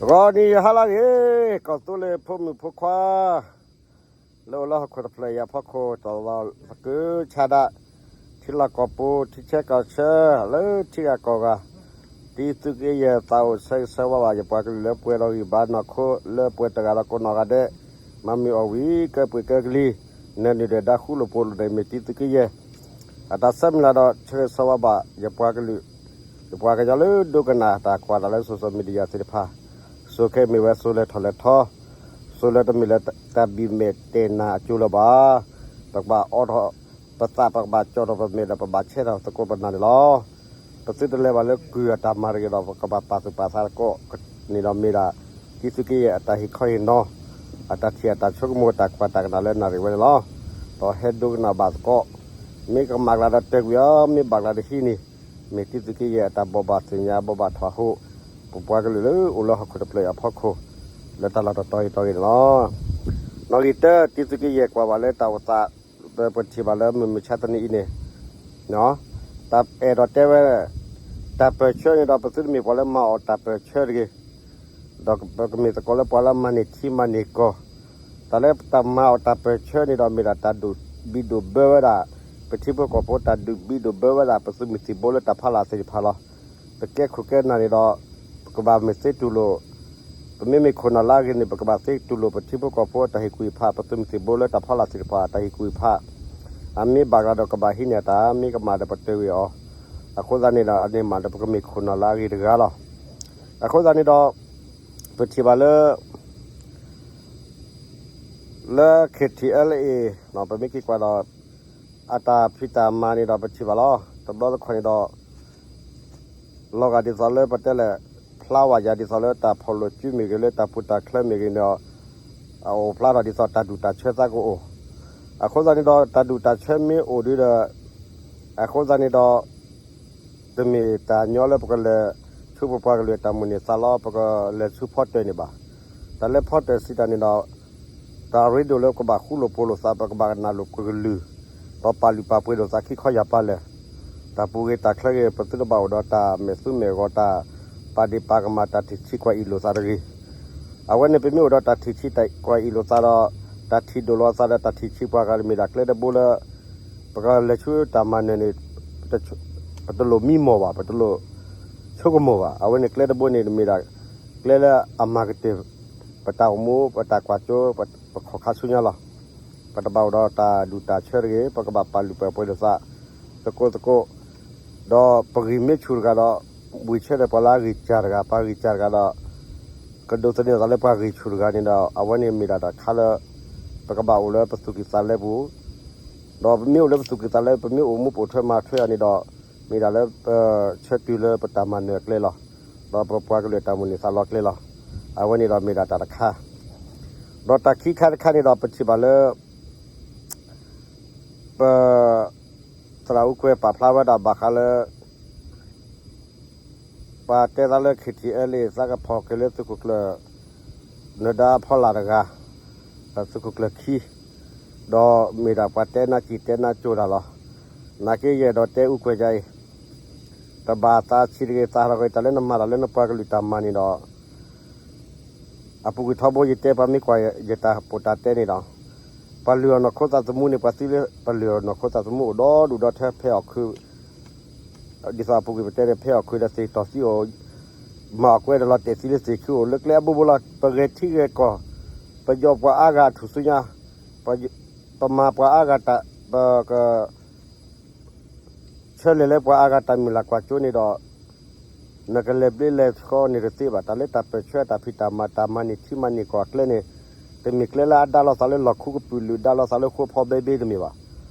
ဂီၤနံၤဟါလၢအဂ့ၤ, ကီၢ်သူလ့ၤဖိမုၣ်ဖိခွါ လၢအိၣ်လၢဟီၣ်ခိၣ်တဖျၢၣ်အံၤအဖီခိၣ် တၢ်လီၢ်သကုၤဆးဒး, ထံလီၢ်ကီၢ်ပူၤ ထံဆၢကီၢ်ဆၢ လၢထံဂၤကီၢ်ဂၤ, တံၤသုးက့ယဲၢ်သးအိၣ်ဆၢဂ့ၤဆၢဝါဘၣ် ယပှၤကလုာ်လၢပှဲၤဒီးဂံၢ်ဘါနီၢ်ခိ လၢပှဲၤတဂၤဒီးကိးနီၢ်ဂၤဒဲး, မၤမုာ်အီၣ်ဝံၤ ကဲပှ့ၤကဲကလံၤ, နၢၤနုာ်ဒီးဒါဃူလိာ်ဖိးလိာ်ဒီး မ့ၢ်တံၤသုးက့ယဲၢ် အတၢ်ဆၢမုၢ်လၢ်ဒီး ဆၢဂ့ၤဆၢဝါဘၣ် ယပှၤကလုာ်, ယပှၤကညီလၢဒိကနၣ်တၢ်ကွၢ်တၢ်လၢ social media သ့ၣ်တဖၣ်, စိၤခဲအံၤမ့ၢ်ဝဲစိၤလဲၤထီၣ်လဲၤထီ, စိၤလၢတမ့ၢ်လၢတၢ်ဘံၣ်မဲာ်တဲာ်နၤအကၠိလၢၤဘၣ်. ပကဘၣ်အိးထီၣ်ပသး ပကဘၣ်ကၠီၣ်ထီၣ်ပမဲာ်ဒီး ပဘၣ်ဆဲးထီၣ်သကိးပနၢ်န့ၣ်လီၤ. ပသုတလဲၤဘၣ်လၢကုၢ်အတၢ်မၤတဂ့ၤဒီး ပကဘၣ်ပာ်သူၣ်ပာ်သးသကိးန့ၣ်ဒီး မ့ၢ်ဒၣ်တံၤသုးက့ယဲၢ်အတၢ်ဟ့ၣ်ခီဟ့ၣ်နီၤ, အတၢ်ထံၣ်အတၢ်ဆိကမိၣ် တၢ်ကွၢ်တၢ်ကနၣ်လၢနၣ်ရံၣ်ဝဲန့ၣ်လီၤ. ဒီးဟဲဒိကနၣ်ဘၣ်သကိး, မ့ၢ်ကမၣ်ကျါဒီးတဲကွံာ်အီၤ, မ့ၢ်ဘၣ်ကျါဒီးဟံးန့ၢ်, မ့ၢ်တံၤသုးက့ယဲၢ်အတၢ်ဘိးဘၣ်သ့ၣ်ညါ ဘိးဘၣ်ထီၣ်အဃိ, ပပှၤကလုာ်လၢအိၣ်လၢဟီၣ်ခိၣ်တဖျၢၣ်အံၤအဖီခိၣ်, လၢတၢ်လီၢ်တတီၤအံၤတီၤဂ့ၤန့ၣ်လီၤ. နီၣ်ဂံၢ်တၢ တံၤသုးက့ယဲၢ်ကွၢ်ဘၣ်လၢတၢ်အိၣ်သး ပထံၣ်ဘၣ်လၢမုၢ်မဆါတနံၤအံၤန့ၣ်, တၢ်အဲၣ်ဒိးတဲဝဲ, တၢ်ပၢၢ်ဆၢန့ၣ်ဒီး ပသုတမ့ၢ်ပှၤလၢမၤအီၣ်တၢ်ပၢၢ်ဆၢတဂ့ၤ, ဒီးပကမ့ၢ်သကိးလၢပှၤလၢမၤန့ၢ်ထံမၤန့ၢ်ကီၢ်, တၢ်လၢတၢ်မၤအီၣ်တၢ်ပၢၢ်ဆၢန့ၣ်ဒီး မ့ၢ်ဒၣ်တၢ်ဒုးဘံၣ်ဒိၣ်ဘၢဝဲဒၣ် ပထံဖိကီၢ်ဖိ, တၢ်ဒုးဘံၣ်ဒိၣ်ဘၢဝဲဒၣ် ပသုးမုၢ်သံၣ်ဘိလၢတၢ်ဖီလာ်သ့ၣ်တဖၣ်လီၤ. ပကဲခိၣ်ကဲနၢ်န့ၣ်ဒီး ပကဘၣ်မ့ၢ်သ့တူၢ်လိာ်, ပမ့မ့ၢ်ခိၣ်နၢ်လၢအဂ့ၤန့ၣ် ပကဘၣ်သ့တူၢ်လိာ် ပထံဖိကီၢ်ဖိအတၢ်ဟ့ၣ်ကူၣ်ဟ့ၣ်ဖး, ပသုးမုၢ်သံၣ်ဘိလၢတၢ်ဖီလာ်သ့ၣ်တဖၣ်အတၢ်ဟ့ၣ်ကူၣ်ဟ့ၣ်ဖး, အမ့ၢ်ဘၣ်ကျါဒီးကဘၣ်ဟံးန့ၢ်အတၢ်, မ့ၢ်ကမၣ်ဒီးပတဂ့ၤအီၤ, အဃိသတးန့ၣ်ဒီး အန့ၣ်မးဒီးပကမ့ၢ်ခိၣ်နၢ်လၢအဂ့ၤတဂၤလီၤ. အဃိသတးန့ၣ်ဒီး ပထံၣ်ဘၣ်လၢ လၢ KTLA ပမ့ၢ်က့ၤကွၢ်ဒီး အတၢ်ဖံးတၢ်မၤန့ၣ်ဒီး ပထံၣ်ဘၣ်လီၤ. တဘျီတခီၣ်န့ၣ်ဒီး လီၤဂာ်ဒ်သိးလၢပတဲလဲၣ် ဖျါဝဲယၤဒ်သိးလၢတၢ်ဖီၣ်လိာ်စုမ့ၢ်ဂ့ၤ လၢတၢ်ပူၤတၢ်ချၢမ့ၢ်ဂ့ၤန့ၣ်ဒီး အအိၣ်ဖျါထီၣ်ဒ်သိးတၢ်ဒူၣ်တၢ်ဆၢသးကအိၣ်, အဃိသတးန့ၣ်ဒီး တၢ်ဒူၣ်တၢ်ဆၢမ့ၢ်အိၣ်ဒီး အဃိသတးန့ၣ်ဒီး တမ့ၢ်တၢ်ညီလၢပကလဲၤဆူပပှၤကလုာ်အတၢ်မိၣ်န့ၢ်သးလီ ပကလဲၤဆူဖီတၢၣ်န့ၣ်ဘၣ်. တၢ်လၢဖီတၢၣ်စံးတၢ်န့ၣ်ဒီး တၢ်ရ့ဒိၣ်လၢကဘၣ်ဃူလိာ်ဖိးလိာ်သး ပကဘၣ်ကနၣ်လိာ်ကလုၢ်, ဒီးပာ်လုၢ်ပာ်ပှ့ၤလိာ်သးခံခီယၢ်ပၤလဲၣ်. တၢ်ပူၤဂ့ၤတၢ်ချၢဂ့ၤ ပသုတဘၣ်အိၣ်ဒီးတၢ်မဲာ်သူမဲာ်ဂီၤ တၢ်ပာ်ဒ့ၣ်ပာ်ကမၣ် တၢ်ထံၣ်ဆံးကွၢ်အံၣ်လိာ်သးတဂ့ၤ. အဝဲန့ၣ် ပမ့ၢ်အိၣ်ဒီးတၢ်ထံၣ်ဆံးကွၢ်အံၣ်လိာ်သးဒီး တၢ်ထံၣ်ဒိၣ်လိာ်သးဒီး တၢ်ထံၣ်ဆံးပှၤဂၤန့ၣ် မ့ၢ်ဒၣ်ကျဲတဘိလၢ ပကလဲၤဆူတၢ်မၤနၢၤန့ၣ် ပတလိၣ်မံမီၢ်ဘၣ်, ပတလိၣ်ဆိကမိၣ်ဘၣ်. အဝဲန့ၣ်ကျဲတဘိန့ၣ် မ့ၢ်ဒၣ်ကျဲလၢအမၤကတၢၢ် ပတၢ်အိၣ်မူ ပတၢ်ကွၢ်စိ ပခီၣ်ခါဆူညါလီၤ. ပတဘၣ်အိၣ်ဒီးတၢ်ဒူၣ်တၢ်ဆၢတဂ့ၤ, ပကဘၣ်ပာ်လုၢ်ပာ်ပှ့ၤလိာ်သး သကိးသကိး, ဒီးပဂံၢ်မ့ၢ်ဆူၣ်တဂၤဒီး ဝံၢ်ဆၢဒီးပှၤလၢအဂံၢ်စၢ်တဂၤ, ပှၤဂံၢ်စၢ်တဂၤဒီး ကဒိးသန့ၤသးလၢပှၤဂံၢ်ဆူၣ်တဂၤန့ၣ်ဒီး အဝဲန့ၣ်မ့ၢ်ဒၣ်တၢ်တခါလၢ ပကဘၣ်အိၣ်လၢပသူၣ်ကံၢ်သးလဲပူၤ, ဒီးပမ့ၢ်အိၣ်လၢပသူၣ်ကံၢ်သးလဲ ပမ့ၢ်အိၣ်မူပိာ်ထွဲမၤထွဲအီၤန့ၣ်ဒီး မ့ၢ်ဒၣ်လၢပဆၢတုၤလၢပတၢ်မၤနၢၤအကျဲလီၤ. ဒီးပပှၤကလုာ်အတၢ်မိၣ်န့ၢ်သးလီအကျဲလီၤ. အဝဲန့ၣ်ဒီးမ့ၢ်ဒၣ်တၢ်တခါ, ဒီးတၢ်ခံခါတခါန့ၣ်ဒီး ပထံၣ်ဘၣ်လၢ ပ သရၣ်အူကွဲၤပာ်ဖျါဝဲဒၣ်ဘၣ်ဃးလၢ ပှၤတဲသးလၢ KTLA သးကဖီၣ်က့ၤလၢသုးခိၣ်ကျၢၢ် နၢၤဒါအဖီလာ်တဂၤ, သုးခိၣ်ကျၢၢ်ခံ, ဒီးမ့ၢ်ဒၣ်ပှၤတဲနါစံၣ်တဲနါစိၤတၢ်လီၤ. နာ်က့ယအဲၣ်ဒိးတဲအူကွဲၤယၤအံၤ, တဘၣ်သးဆံးတဂ့ၤ သးဟးထီၣ်က့ၤ တၢ်လၢနမၤတၢ်လၢနပှၤကလုာ်တၢ်မၤန့ၣ်ဒီး အပူၤကွံာ်ထီဘိ ယတဲပှၤမ့ၢ်ကွၢ်ယတၢ်ပီးတၢ်တဲန့ၣ်ဒီး ပှၤလုၢ်အီၣ်နီၢ်ခိသးသမူန့ၣ် ပှၤသံလၢပှၤလုၢ်အီၣ်နီၢ်ခိသးသမူအိၣ်ဒီဒူၣ်ဒီထၢဖဲအီၣ်ခု, ဒ်သိးအပူၤကွံာ်ပတဲန့ၣ် ဖဲအီၣ်ခုဒီးသ့ၣ်တီၢ်သံအိၣ်, မၤအီၣ်ကွဲဒီးလီၤတဲာ်သံလၢသ့ၣ်ခုအိၣ် လၢကျဲအဘိဘိလီၤ. ပဂဲၤထံဂဲၤကီၢ်, ပယီၤပှၤအါဂၤအထူၣ်စုညါ, ပမၤပှၤအါဂၤတၢ်, ပက ဆၢလဲၤလၢပှၤအါဂၤတၢ်မုၢ်လၢ်ကွၢ်စိန့ၣ်ဒီး နကလဲၤဘျ့လဲၤဆှီန့ၣ်တသ့ဘၣ်. တၢ်လၢတၢ်ပၢၢ်ဆၢအတၢ်ဖံးတၢ်မၤ တၢ်မၤန့ၢ်ထံမၤန့ၢ်ကီၢ်အကျဲန့ၣ် တမ့ၢ်ကျဲလၢအဒါလိာ်သးလၢလီၢ်ခူကပုာ်လုာ် ဒါလိာ်သးလၢဃိဖီဘဲဘ့တမ့ၢ်ဘၣ်.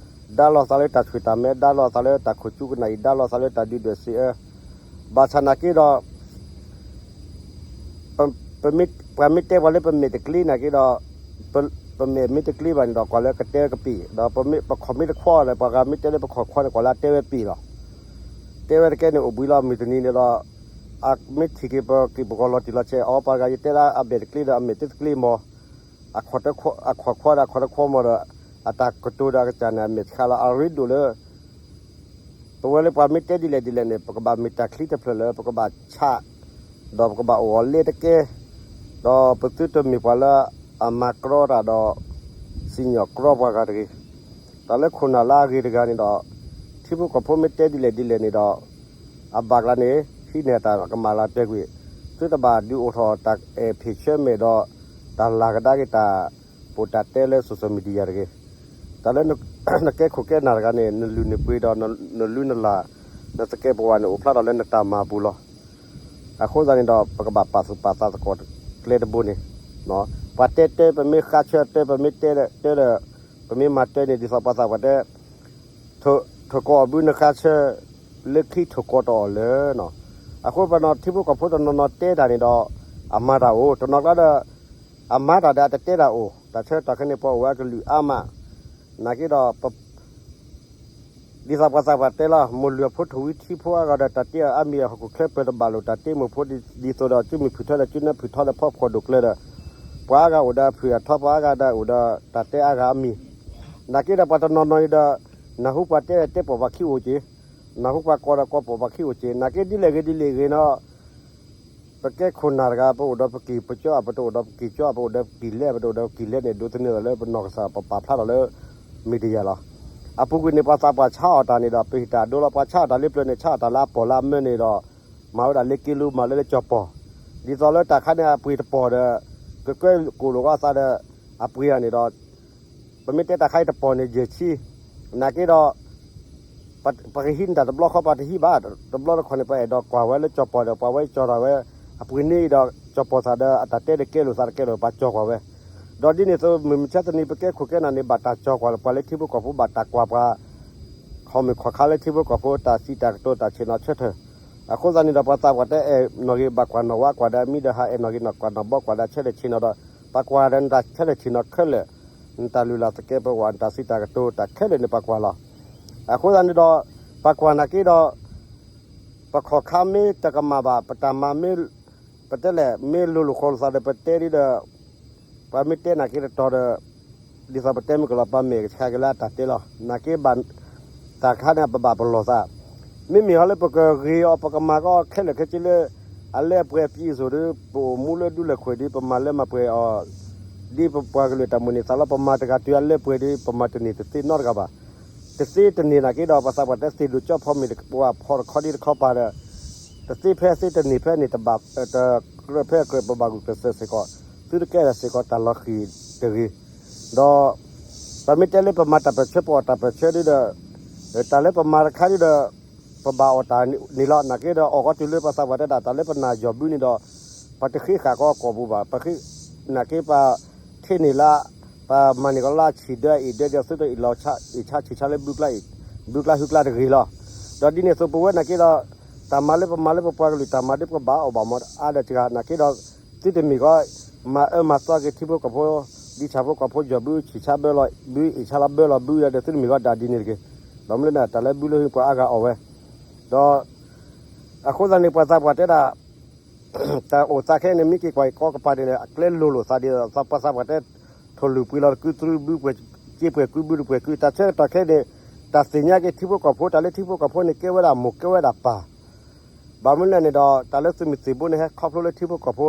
ဒါလိာ်သးလၢတၢ်ဆှုၣ်တၢ်မဲ ဒါလိာ်သးလၢတၢ်ခိၣ်ကၠူကနၣ်အံၤ ဒါလိာ်သးလၢတၢ်ဒုၣ်ဒွဲၣ်စ့အၢ, ဘၣ်ဆၣ်နာ်က့ဒီး ပမ့ၢ်ပှၤမ့ၢ်တဲပှၤလၢပမဲာ်တကျ့နာ်က့ဒီး ပမဲာ်မ့ၢ်တကျ့ဘၣ်န့ၣ်ဒီး ကွၢ်လၢကတဲဝဲကပ့ၤ, ဒီးပမ့ၢ်ပခီၣ်မ့ၢ်တခွီဒီး ပှၤဂၤမ့ၢ်တဲလၢပခီၣ်ခွီန့ၣ် ကွၢ်လၢအတဲဝဲပ့ၤလီၤ. တဲဝဲတကဲန့ၣ်အိၣ်ဘှံးလီၤ. မုၢ်တနံၤန့ၣ်ဒီး အမ့ၢ်ထံၣ်က့ၤပက့ၢ်ပဂီၤလီၤတံၢ်လီၤဆဲး အီ ပှၤဂၤယတဲဒၣ်အမဲာ်တကျ့ဒီး အမဲာ်တကျ့မီၤ, အခီၣ်ခွီဒီးအခီၣ်တခွီမီၤဒီး အတၢ်ကတိၤဒီးအကစၢ်န့ၣ် အမဲာ်တခါလီၤ. အရ့ဒိၣ်လၢ ပဝဲလၢပှၤမ့ၢ်တဲဒ်လဲၣ်ဒ်လဲၣ်န့ၣ် ပကဘၣ်မ့ၢ်တၢ်ချံတဖျၢၣ်လၢ ပကဘၣ်ဆး ဒီးပကဘၣ်အိၣ်အီၤလဲတကဲ ဒီးပသုတမ့ၢ်ပှၤလၢအမၤကြီတၢ်ဒီး စံၣ်ညီၣ်ကြီပှၤဂၤတဂ့ၤ. တၢ်လၢခိၣ်နၢ်လၢအဂ့ၤတဂၤန့ၣ်ဒီး ထံဖိကီၢ်ဖိမ့ၢ်တဲဒ်လဲၣ်ဒ်လဲၣ်န့ၣ်ဒီး အဘၣ်ကျါန့ၣ် ဟံးန့ၢ်တၢ်ကမၣ်လၢတဲကွံာ်, သုတဘၣ်ဒုးအိၣ်ထီၣ်တၢ်အဲၣ်ဖ့ၣ်ဆၢမဲာ်ဒီး တၢ်လၤကဒါက့ၤတၢ် ပိာ်တၢ်တဲလၢ social media တဂ့ၤ. တၢ်လၢနကဲခိၣ်ကဲနၢ်တဂၤန့ၣ် နလုၢ်နပှ့ၤဒီးနလုၢ်နလၢ် နသကဲးပဝးန့ၣ် အိၣ်ဖျါထီၣ်လၢနတၢ်မၤအပူၤလီၤ. အဃိသတးန့ၣ်ဒီး ပကဘၣ်ပာ်သူၣ်ပာ်သးသကိးကျဲတဘိန့ၣ်, ပှၤတဲတဲ ပမ့ၢ်ဃါဆၢတဲ ပမ့ၢ်တဲတဲဒီး ပမ့ၢ်မၤတဲန့ၣ် ဒ်သိးပှၤသးပှၢ်တဲ ထိၣ်ကိးအီၤဘုနဃါဆၢ လၢခံထိၣ်ကိးတအီၣ်လၢၤနီၤ. အဃိပနီၤ ထံဖိကီၢ်ဖိတနီၤနီၤတဲတၢ်န့ၣ်ဒီး အမၤတၢ်အိၣ်, တနီၤကျါဒီး အမၤတၢ်ဒီးအတတဲတၢ်အိၣ်, တၢ်ဆၢကတီၢ်ခဲအံၤန့ၣ် ပှၤအိၣ်ဝဲအကလုာ်အါမး, နာ်က့ဒီး ဒ်သိးပှၤသးပှၢ်တဲလီၤ, မိၢ်လုၢ်အဖိထိၣ်ဝံထံဖိအါဂၤဒီး တၢ်တ့အီၤအါမံၤအဟီၣ်ခိၣ်ချၢပၢၢ်တဘၣ်လိာ် တၢ်တ့မိၢ်ဖိဒ်သိးဒီး ကၠုမ့ၢ်ဖုၣ်ထီဒီးကၠုနၢဖုၣ်ထီဒီးဖီဖှီၣ်ဒိၣ်ကျၢၤဒီး ပှၤအါဂၤအိၣ်ဒီးအဖုၣ်အထီ ပှၤအါဂၤဒီးအိၣ်ဒီးတၢ်တဲအါဂၤအါမံၤ, နာ်က့ဒီးပှၤတနီၤနီၤန့ၣ်ဒီး နၢ်ဟူပှၤတဲတဲပိာ်ပှၤခံအိၣ်က့ၤ, နၢ်ဟူပှၤကိးဒီးကိးပိာ်ပှၤခံအိၣ်က့ၤ, နာ်က့ဒ်လဲၣ်ဂ့ၤဒ်လဲၣ်ဂ့ၤနီၤ ပကဲခိၣ်နၢ်တဂၤ ပအိၣ်ဒီးပကံၢ်ပကၠီ ပတအိၣ်ဒီးပကံၢ်ကၠီ ပအိၣ်ဒီးပကံၢ်လဲ ပတအိၣ်ဒီးပကံၢ်လဲန့ၣ် ဒိးသန့ၤသးလၢပနီၢ်ကစၢ် ပပာ်ဖျါထီၣ်လၢ media လီၤ. အပူၤကွံာ်န့ၣ် ပှၤသးပှၢ်ဆါအီၣ်တၢ်န့ၣ်ဒီး ပဟ့ၣ်တၢ်အဒိလီၤ. ပှၤဆါအီၣ်တၢ်လၢပျၢၤန့ၣ် ဆါအီၣ်တၢ်လၢအပီၢ်လၢအမၢန့ၣ်ဒီး မၤဝဲဒၣ်လၢက့လူ မၤလၢလၢကၠီၤပီၢ်, ဒ်သိးလၢတၢ်ခါန့ၣ် အပှ့ၤတပီၢ်ဒီး ကကွဲကိၣ်လိာ်ကီသးဒီး အပှ့ၤအီၤန့ၣ်ဒီး ပမ့ၢ်တဲတၢ်ခါအံၤတပီၢ်န့ၣ် ယဲၢ်ဆံ, နာ်က့ဒီး ပကဟံးန့ၢ်တၢ်တဘျီဃီ ပှၤတဟံးဘၣ်, တဘျီတခီၣ်န့ၣ် ပအဲၣ်ဒိးကွၢ်ဝဲလၢကၠီၤပီၢ်ဒီး ပှၤဝဲကၠီၤတၢ်ဝဲ, အပှ့ၤန့ၢ်အံၤဒီး ကၠီၤပီၢ်သးဒီး အတၢ်တဲတကဲလိာ်သးတကဲလိာ် ပှၤကၠီၤကွၢ်ဝဲ, ဒီးဒ်န့ၣ်အသိး မုၢ်မဆါတနံၤ ပကဲခိၣ်ကဲနၢ်န့ၣ် ဘၣ်တၢ်ကၠီၤကွၢ်လၢပှၤလၢထံဖိကီၢ်ဖိ ဘၣ်တၢ်ကွၢ်ပှၤ ခီၣ်မုၢ်ခီၣ်ခါလၢထံဖိကီၢ်ဖိ တၢ်စံးတၢ်ကတိၤ တၢ်ဆ့ၣ်နီၤဆၢထၢၣ်, အဃိသတးန့ၣ်ဒီး ပှၤသးပှၢ်တဲအဲၣ်နီၣ်ဂ့ၤ ဘၣ်ကွၢ်နီၣ်ဝါကွၢ်ဒီး မံဒီးဟးအဲၣ်နီၣ်ဂ့ၤ နီၣ်ကွၢ်နီၣ်ဘီကွၢ်ဒီး ဆၢထၢၣ်ဆ့ၣ်နီၤဒီး ပှၤကွၢ်ဒီးနတၢ်ဆၢထၢၣ်ဆ့ၣ်နီၤခဲလၢာ်, နတၢ်လုၢ်လၢ်သကဲးပဝး နတၢ်စံးတၢ်ကတိၤ တၢ်ခဲလၢာ်န့ၣ် ပှၤကွၢ်လီၤ. အဃိသတးန့ၣ်ဒီး ပှၤကွၢ်နာ်က့ဒီး ပခီၣ်ခါမ့ၢ်တကမၣ်ဘၣ် ပတၢ်မၤမ့ၢ် ပတဲလဲၣ် မ့ၢ်လိၤလိာ်ဃီလိာ်သးဒီး ပတဲဒ်ဒီး ပှၤမ့ၢ်တဲနာ်က့တတီၤဒီး ဒ်သိးပတဲမုၢ်ကလီၤ ပှၤမဲာ်ကဆှးက့ၤလၢအတၢ်တဲလီၤ. နာ်က့ဘၣ် တၢ်ခါန့ၣ် ပဘၣ်ပလီၢ်သး, မ့မ့ၢ်ဟီလၢပကဂ့ၤအီၤ ပကမၤကီခဲလၢာ်ခဲဆ့လၢ အလၢအပှဲၤအပျံၤအစိၤဒီး ပအိၣ်မူလၢဒူလဲၢ်ခိၣ်ဒီး ပမၤလၢမၤပှဲၤအီၤ ဒ်ပပှၤကလုာ်တၢ်မိၣ်န့ၢ်သးလီၤ. ပမၤတဂၤတုၤအလၢပှဲၤဒီး ပမၤတန့ၢ်တသ့နီတဂၤဘၣ်. တသ့တန့ၢ်နာ်က့ဒီး ပှၤသးပှၢ်တဲသ့ၣ်ဒိၣ်ကၠီဖီမ့ၢ်တကပၤ ဖီတခီဒ်တခီပၤဒီး တသ့ဖဲသ့တန့ၢ်ဖဲန့ၣ် တဘၣ်တကြၢးဖဲကြၢး ပဘၣ်ဂုာ်ကျဲးစၢးစ့ၢ်ကီး သုတကဲဒီးစ့ၢ်ကီးတၢ်လီၤဃံၤတဂ့ၤ. ဒီး ပမ့ၢ်တဲလၢပမၤတၢ်ပၢၢ်ဆၢ ပအီၣ်တၢ်ပၢၢ်ဆၢဒီး တၢ်လၢပမၤတခါဒီး ပဘၣ်အီၣ်တၢ်န့ၣ်လီၤ. နာ်က့ဒီး အီၣ်ကီတုၤလၢပှၤသးပှၢ်တဲဒၣ် တၢ်လၢပနၢ်ယီၢ်ဘုန့ၣ်ဒီး ပတဃ့ဃာ်ကီကီၢ်ပူၤဘၣ်. ပဃ့ နာ်က့ပ ထ့န့ၢ်လၢ ပမၤန့ၢ်ကီလၢဆံၣ်ဒၢအံၤဒၢဒီး သုတအ့ၣ်လီၤအ့ၣ်ဆါဆံၣ်ဆါလၢ ဘုကျါဟူကျါတဂ့ၤလီၤ. ဒီးဒ်န့ၣ်အသိးပဝဲနာ်က့ဒီး တၢ်မၤလၢပမၤလၢပပှၤကလုာ်တၢ်မၤဒီး ပဘၣ်အီၣ်ဘၣ်မၤအါဒီးတဂၤ နာ်က့ဒီး သုတမ့ၢ်ကီ မၤအၢမၤသီက့ၤထံဖိကီၢ်ဖိ ဒ်ဆၣ်ဖိကီၢ်ဖိ ယီၢ်ဘုဆံၣ်ဆါဘၢလီၤ ဘုအ့ၣ်ဆါလီၤဘၢလီၤဘုဒီး သုတမ့ၢ်ကီဒၣ်ဒ်န့ၣ်တဂ့ၤ. ဘၣ်မနုၤလဲၣ် တၢ်လၢဘုလၢဟံၣ်ပှၤအါဂၤအီၣ်ဝဲ ဒီး အဃိသတးန့ၣ် ပှၤသးပှၢ်တဲဒၣ် တၢ်အိၣ်သးခဲအံၤန့ၣ် မ့ၢ်က့ၤကွၢ်ကီကပၤန့ၣ် အကျဲလိၤလိာ်သးဒ်သိး ပှၤသးပှၢ်တဲ ထိၣ်လွံၢ်ပှ့ၤလီၤတကု သရူဘုပှဲၤ က့ပှဲၤကု ဘုတပှဲၤကု တၢ်ဆၢကတီၢ်ခဲအံၤန့ၣ် တၢ်သ့ၣ်ညါက့ၤထံဖိကီၢ်ဖိ တၢ်လၢထံဖိကီၢ်ဖိန့ၣ် ကဲဝဲဒၣ်မိၢ် ကဲဝဲဒၣ်ပၢ် ဘၣ်မနုၤလဲၣ်န့ၣ်ဒီး တၢ်လၢသုးမုၢ်သံၣ်ဘိန့ၣ် ဟဲခီဖျိလၢထံဖိကီၢ်ဖိ,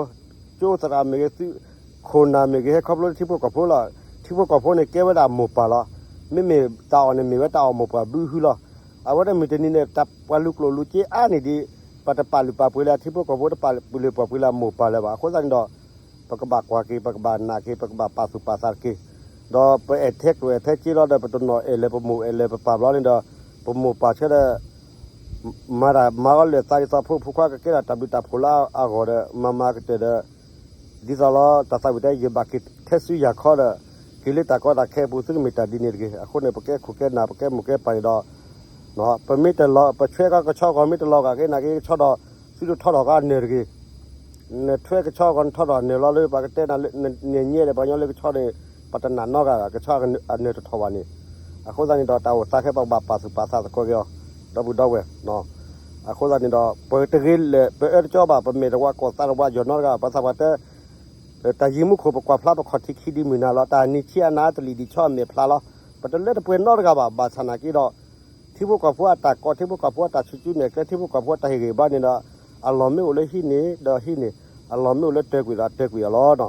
ကၠိသရၣ်မ့ၢ်ဂ့ၤ သုးခိၣ်နၢ်မ့ၢ်ဂ့ၤ ဟဲခီဖျိလၢထံဖိကီၢ်ဖိလီၤ. ထံဖိကီၢ်ဖိန့ၣ်ကဲဝဲဒၣ်မိၢ်ပၢ်လီၤ. မ့မ့ၢ်တၢ်အီၣ်န့ၣ်မ့ၢ်ဝဲတၢ်အီၣ်မိၢ်ပၢ်ဘုဟုလီၤ. အဝဲဒၣ်မုၢ်တနံၤန့ၣ် တၢ်ပှၤလူၤကျိၣ်လူၤစ့အါန့ၢ်ဒံး ပတပာ်လုၢ်ပာ်ပှ့ၤလၢထံဖိကီၢ်ဖိ တပာ်လုၢ်ပာ်ပှ့ၤလၢမိၢ်ပၢ်လၢၤဘၣ်. အဃိသတးန့ၣ်ဒီး ပကဘၣ်ကွၢ်က့ၤ ပကဘၣ်နာ်က့ၤ ပကဘၣ်ပာ်သူၣ်ပာ်သးတက့ၢ်. ဒီးပအဲၣ်ထဲကျိၣ်အဲၣ်ထဲစ့လီၤဒီး ပတနီၤအဲၣ်လၢပမိၢ်အဲၣ်လၢပပၢ်ဘျီန့ၣ်ဒီး ပမိၢ်ပၢ်ဆၢဒီး မၤတၢ်မၤအီၤလၢာ်သးဒ်သိး ဖိဖိခွါကကဲထီၣ်တၢ်ဘျုးတၢ်ဖှိၣ်လၢအဂီၢ်ဒီး မၤမၤကတၢၢ်ဒီး ဒ်သိးလီၤ တၢ်သးဝံၣ်တဲ ယဘၣ်က့ၤထဲဆူယၤခီဒီး က့ၤလၢတၢ်ကီတၢ်ခဲအပူၤ သုတမ့ၢ်တၢ်ဒ်န့ၣ်တဂ့ၤ. အဃိန့ၣ် ပကဲခိၣ်ကဲနၢ် ပကဲမိၢ်ကဲပၢ်န့ၣ်ဒီး ပမ့ၢ်တလီၤ ပဆွဲကီကဆီဂီၤ မ့ၢ်တလီၤဂာ်က့ၤနာ်က့ၤကဆီဒီး သုတထီထီၣ်ကီအနၢၤတဂ့ၤ. နဆွဲကဆီဂီၤ နထီထီၣ်အနၢၤလီၤလၢ ပှၤကတဲနၤလၢ နညဲဒီး ပှၤကညီလၢကဆီန့ၣ် ပတနာ်နီတဂၤဘၣ် ကဆီအနၢၤတထီၣ်ဘၣ်န့ၣ်. အဃိသတးန့ၣ်ဒီး တၢ်အိၣ်သးခဲ ပကဘၣ်ပာ်သူၣ်ပာ်သးသကိးက့ၤအီၤ ဒီပုၢ်ဒီဝဲၢ် အဃိသတးန့ၣ်ဒီး ပတဂ့ၤလဲၣ် ပအၢတကၠီဘၣ် ပမဲာ်တဝါ ကိးသးတဝါ ယီၢ်နီတဂၤ ပှၤသးပှၢ်တဲ တၢ်ယံၤမူခိၣ် ပကွၢ်ဖျါ ပခီၣ်ထံးခံဒ်မုၢ်နၤလီၤ. တၢ်နံၤဆံးအနၤ တလံၣ်ဒံးဆီအမဲာ်ဖျါလီၤ. ပတလၢတပှဲၤနီတဂၤဘၣ်. ဘၣ်ဆၣ်နာ်က့ဒီး ထံဖိကီၢ်ဖိအတၢ်ကိး ထံဖိကီၢ်ဖိအတၢ်ဆူၣ်ဆူၣ်မဲာ်ကျဲ ထံဖိကီၢ်ဖိအတၢ်ဟ့ၣ်ဂံၢ်ဘါန့ၣ်ဒီး အလီၢ်မ့ၢ်အိၣ်လၢဟံၣ်န့ၣ်ဒီးဟံၣ်န့ၣ် အလီၢ်မ့ၢ်အိၣ်လၢတၢၢ်ကွံာ်သးတၢၢ်ကွံာ်အီၤလီၤ.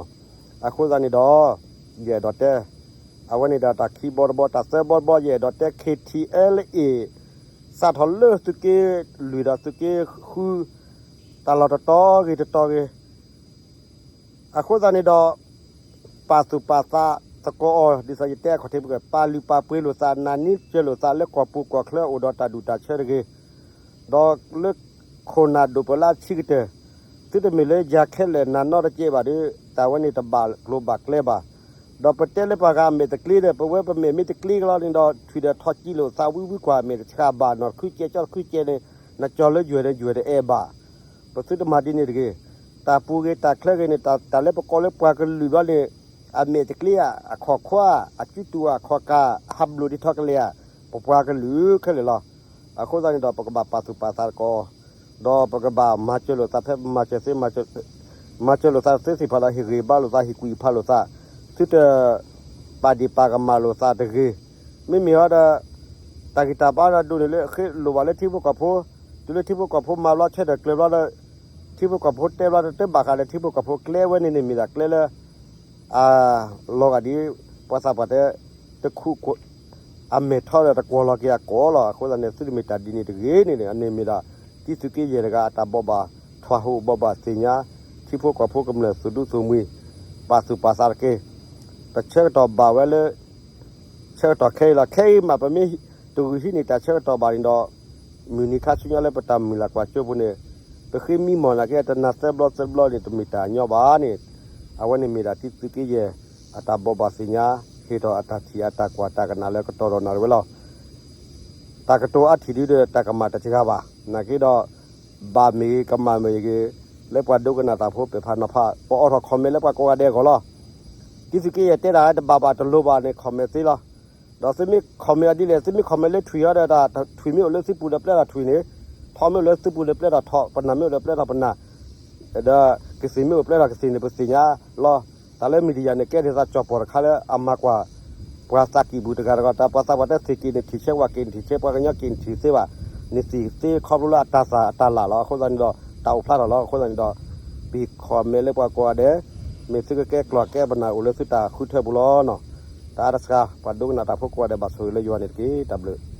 အဃိသတးန့ၣ်ဒီး ယအဲၣ်ဒိးတဲ အဝဲန့ၣ်ဒီးတၢ်ခံဘီတဘီ တၢ်သၢဘီတဘီ ယအဲၣ်ဒိးတဲ ခ့ထံအဲလ်အ့ၣ် စးထီၣ်လၢသုးက့လွံၢ်ဒီးသုးက့ဃု တၢ်လီၢ်တတီၤဂ့ၤတတီၤဂ့ၤ အဃိသတးန့ၣ်ဒီး ပာ်သူၣ်ပာ်သးသကိးအီၤ ဒ်သိးယတဲအခီၣ်ထံးပက ပာ်လုၢ်ပာ်ပှ့ၤလိာ်သး နၢ်နံကၢၤလိာ်သးလၢကီၢ်ပူၤကီၢ်ချၢအိၣ်ဒီးတၢ်ဒူၣ်တၢ်ဆၢတဂ့ၤ ဒီးလၢခိၣ်နၢ်ဒိၣ်ပှၤလၢအဆံးကတၢၢ် သုတမ့ၢ်လၢယၤခဲလၢာ်နၤနီတကဲဘၣ်ဒီး တၢ်ဝဲန့ၣ်တဘၣ်ကျိၤဘၣ်ကျဲဘၣ်. ဒီးပတဲလၢပှၤဂၤအမဲာ်တကျ့ဒီး ပဝဲပမဲာ်မ့ၢ်တကျ့ကလီန့ၣ်ဒီး ထွံၣ်ဒီးထီၣ်ကံလိာ်သးဝံဝံကွၢ် မဲာ်တဆှးဘၣ် နီၢ်တခုကဲကၠီတခုကဲန့ၣ် နကၠီၤလၢယွဲၢ်န့ၣ် ယွဲၢ်တအဲၣ်ဘၣ်. ပသုတမၤဒ်န့ၣ်တဂ့ၤ. တၢ်ပူၤဂ့ၤတၢ်ချၢဂ့ၤန့ၣ် တၢ်လၢပကိးလၢပှၤကလုာ်ဘျီန့ၣ် အမဲာ်တကျ့ဧါ အခီၣ်ခွါ အစုတူာ်အခီၣ်ကၢ် ဟးဘျိးဒ်ထီၣ်ကလဲာ်ဧါ ပပှၤကလုာ်ခဲလၢာ်လီၤ. အဃိသတးန့ၣ်ဒီး ပကဘၣ်ပာ်သူၣ်ပာ်သးသကိး ဒီးပကဘၣ်မၤစၢၤလိာ်သးဖဲပမၤစၢၤသ့ မၤစၢၤလိာ်သးသ့သ့ၣ်တဖၣ်ဒီး ဟ့ၣ်ဂံၢ်ဘါလိာ်သး ဟ့ၣ်ကွံာ်ဖးလိာ်သး သုတ ပာ်ဒ့ၣ်ပာ်ကမၣ်လိာ်သးတဂ့ၤ. မ့မ့ၢ်ဟီဒီး တၢ်ဂံၢ်တၢ်ဘါဒီးဒိၣ်န့ၣ်လၢ ဃ့လိၣ်ဘၣ်လၢထံဖိကီၢ်ဖိ, တုၤလၢထံဖိကီၢ်ဖိမၤဘျီ ဆၢထၢၣ်ကျၢၤဘျီဒီး ထံဖိကီၢ်ဖိတဲဘျီဒီး တဘၣ်ဃးဒီးထံဖိကီၢ်ဖိ ကျဲဝဲန့ၣ်န့ၣ်မ့ၢ်ဒၣ်ကျဲလၢ အလီၤဂာ်ဒ် ပှၤသးပှၢ်တဲ တခူ အမဲာ်ထီဒီးတကွီၢ်လီၤက့ၤအကီၢ်လီၤ. အဃိသတးန့ၣ် သုတမ့ၢ်တၢ်ဒ်န့ၣ်တဂ့ၤန့ၣ်န့ၣ် အန့ၣ်မ့ၢ်ဒၣ် တံၤသုးက့ယဲၢ်တဂၤအတၢ်ဘိးဘၣ်ထွဲဟူး ဘိးဘၣ်သ့ၣ်ညါ ထံဖိကီၢ်ဖိကမျၢၢ်သူၣ်ဒူသူၣ်မှံၤ ပာ်သူၣ်ပာ်သးတက့ၢ်. ပဆၢကတီၢ်ဘၣ်ဝဲလၢ ဆၢကတီၢ်ခဲအံၤလီၤ. ခဲအံၤမး ပမ့ၢ်တဂုာ်ဟံးန့ၢ်တၢ်ဆၢကတီၢ်ဘၣ်န့ၣ်ဒီး မုၢ်နံၤခါဆူညါလၢပတၢ်မုၢ်လၢ်ကွၢ်စိဖိန့ၣ် ပဃ့မံမီၢ်နာ်က့ တနၤသၢဘျီသၢဘျီန့ၣ် တမ့ၢ်တၢ်ညီဘၣ်န့ၣ် အဝဲန့ၣ်မ့ၢ်ဒၣ်တံၤသုးက့ယဲၢ် အတၢ်ဘိးဘၣ်သ့ၣ်ညါ ဟ့ၣ်ထီၣ်အတၢ်ထံၣ်အတၢ်ကွၢ်တၢ်ကနၣ်လၢကတီၢ်ဒီးနၣ်ရံၣ်ဝဲလီၤ. တၢ်ကတိၤအါထံၣ်ဒုဒီး တၢ်ကမၣ်တစှၤဘၣ်. နာ်က့ဒီး ဘၣ်မ့ၢ်ဂ့ၤ ကမၣ်မ့ၢ်ဂ့ၤ လၢပှၤဒိကနၣ်တၢ်ဖိ ပဲာ်ဖးနီၤဖး ပအီထီၣ် comment လၢပှၤကိးဂၤဒဲးအဂီၢ်လီၤ. တံၤသုးက့ယဲၢ်တဲတၢ်တဘၣ်ဘၣ်တလိၤဘၣ်န့ၣ် comment သ့လီၤ. ဒီးသုမ့ၢ် comment အီၤဒ်လဲၣ် သုမ့ၢ် comment လၢထွံၣ်အီၤဒီး တၢ်ထွံၣ်မ့ၢ်အိၣ်လၢသုပူၤဒီးပျဲထီၣ်ထွံၣ်န့ၣ်, ထီမ့ၢ်အိၣ်လၢသုပူၤဒီးပျဲထီၣ်ထီ, ပနၢ်မ့ၢ်အိၣ်ဒီးပျဲထီၣ်ပနၢ်, ဒီးကသံၣ်မ့ၢ်အိၣ်ပျဲထီၣ်ကသံၣ်န့ၣ် ပသ့ၣ်ညါလီၤ. တၢ်လၢ media န့ၣ် ကဲဒ်သိးကၠီၣ်ပီၣ်တခါလၢအမၤကွၢ် ပှၤသးကံၢ်ပူၤတဂၤတဂၤ တၢ်ပှၤသးပှၢ်တဲသ့ၣ်က့ၤန့ၣ်ထံၣ်ဆၢ ပှၤက့ၤန့ၣ်ထံၣ်ဆၢ ပှၤကညီက့ၤန့ၣ်ထံၣ်သ့ဘၣ်, န့ၣ်သ့ၣ်သ့ခီဖျိလၢအတၢ်သၣ်အတၢ်လၢ်လီၤ. အဃိသတးန့ၣ်ဒီး တၢ်အိၣ်ဖျါထီၣ်လီၤ. အဃိသတးန့ၣ်ဒီး ပ comment လၢပှၤကိးဂၤဒဲး, မ့ၢ်သုကကဲကျိာ်ကဲပနၢ်အိၣ်လၢသုတၢ်ဃုထၢပူၤလီၤနီၤ. တၢ်အါတစှၤ ပှၤဒိကနၣ်တၢ်ဖိကိးဂၤဒဲး ဘၣ်ဆိၣ်ဂ့ၤလၢယွၤန့ၣ်တက့ၢ်. တၢ်ဘျုး